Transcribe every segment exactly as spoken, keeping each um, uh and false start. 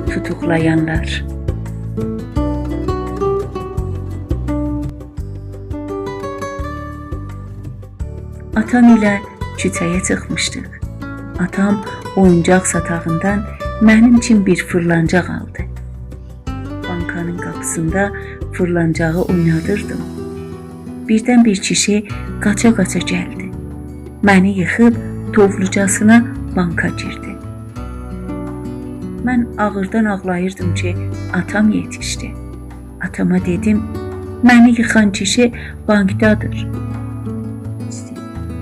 توتوقلایانلار. آتام ایله کوچه‌یه چیخمیشدیق. آتام اویونجاق ساتاغیندان منیم اوچون بیر فیرلانجاق آلدی. بانکانین قاپیسیندا فیرلانجاغی اوینادیردیم. بیردن بیر کیشی قاچا-قاچا گلدی. منی ییخیب توولوجاسینا بانکا گیردی. من آغیردان آغلاییردیم کی، آتام یئتیشدی. آتاما دئدیم: «منی ییخان کیشی بانکدادیر.»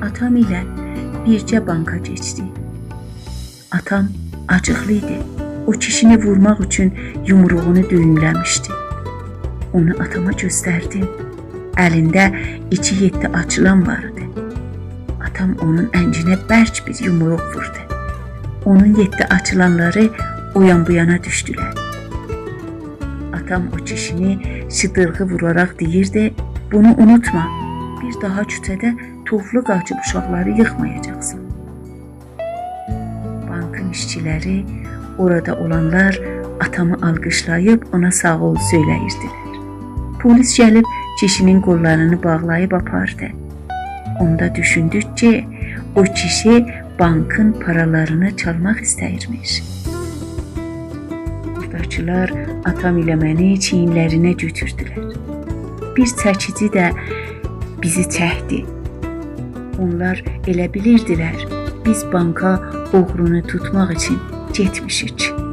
آتام ایله بیرگه بانکا کئچدیک. آتام آجیقلی ایدی. او کیشینی وورماق اوچون یومروغونو دویونله‌میشدی. اونو آتاما گؤستردیم. الینده ایکی یئددی آچیلان وار ایدی. آتام اونون انگینه برک بیر یومروق ووردو. اونون یئددی آچیلانلاری او یان بو یانا دوشدولر. آتام او کیشینی شیدیرغی ووراراق دئییردی: «بونو اونوتما، بیر داها کوچه‌ده توولو قاچیب اوشاقلاری ییخمایاجاقسان.» بانکین ایشچیلری، اورادا اولانلار آتامی آلقیشلاییب اونا ساغ اول سؤیله‌ییردیلر. پولیس گلیب کیشینین قوللارینی باغلاییب آپاردی. اوندا دوشوندوک کی، او کیشی بانکین پارالارینی چالماق ایسته‌ییرمیش. بوراداکیلار آتام ایله منی چیینلرینه گؤتوردولر. بیر چکیجی ده بیزی چکدی. اونلار ائله بیلیردیلر، بیز بانکا اوغرونو توتماق اوچون گئتمیشیک.